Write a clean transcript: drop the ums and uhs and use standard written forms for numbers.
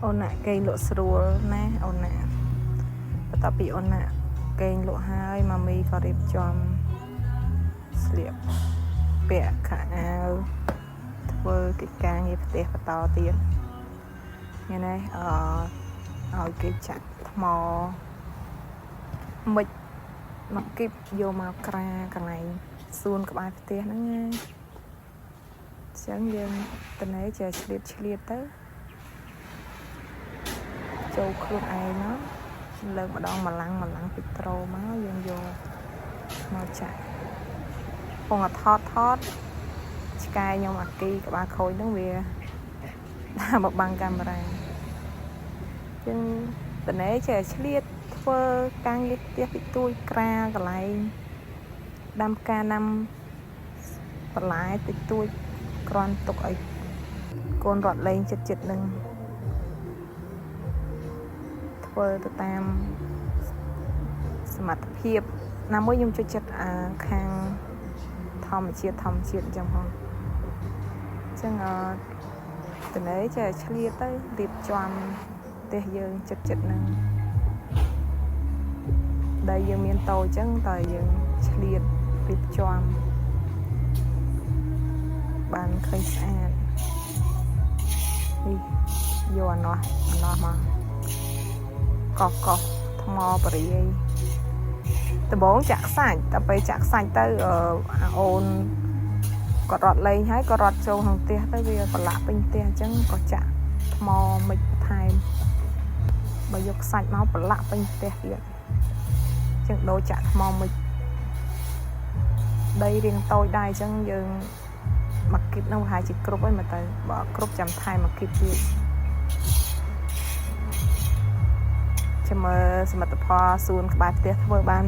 អូនណាគេងលក់ស្រួលណាអូនណាបន្ទាប់ពីអូនណាគេងលក់ហើយម៉ាមីក៏រៀបចំស្លៀកពាក់ខោអាវធ្វើកិច្ចការងារផ្ទះបន្តទៀតថ្ងៃនេះឲ្យគេចាក់ថ្មមិចមកគីបយកមកក្រាកន្លែងសួនក្បែរផ្ទះហ្នឹងណាអញ្ចឹងយើងតនេចេះឆ្លៀតឆ្លៀតទៅ ចូលខ្លួនឯងមកលើកម្ដងម្លាំងម្លាំងពេត្រូមកយើងយកមកចាក់ពងអថតថតឆ្កែខ្ញុំអាគីក្បាលខូចហ្នឹងវាដាក់មកបាំងកាមេរ៉ាជាងតនេចេះឆ្លៀតធ្វើការងារផ្ទះតិចតួចក្រាកន្លែងដាំផ្កាណាំបន្លែតិចតួចគ្រាន់ទុកឲ្យកូនរត់លេងចិត្តចិត្តនឹង ធ្វើទៅតាមសមត្ថភាពណាមួយខ្ញុំជួយចិត្តអាខាងធម្មជាតិធម្មជាតិអញ្ចឹងផងអញ្ចឹងអឺតនេចេះឆ្លៀតទៅរៀបចំផ្ទះយើងចិត្តចិត្តនឹងដែលយើងមានតូចអញ្ចឹងតើយើងឆ្លៀតរៀបចំបានឃើញស្អាតនេះយកអានោះអានោះមក កោះកោះថ្មបរិយាយដំបងចាក់ខ្សាច់តែពេលចាក់ខ្សាច់ទៅអឺអាអូនគាត់រត់លេងហើយក៏រត់ចូលក្នុងផ្ទះទៅវាប្រឡាក់ពេញផ្ទះអញ្ចឹងក៏ចាក់ថ្មមិចបន្ថែមបើយកខ្សាច់មកប្រឡាក់ពេញផ្ទះទៀតអញ្ចឹងដូរចាក់ថ្មមិចដីរៀងតូចដែរអញ្ចឹងយើងមកគីបនោះប្រហែលជាគ្រប់ហើយមកទៅបើអត់គ្រប់ចាំថែមមកគីបទៀត ចាំមើលសមិទ្ធផលសួនក្បែរផ្ទះធ្វើបាន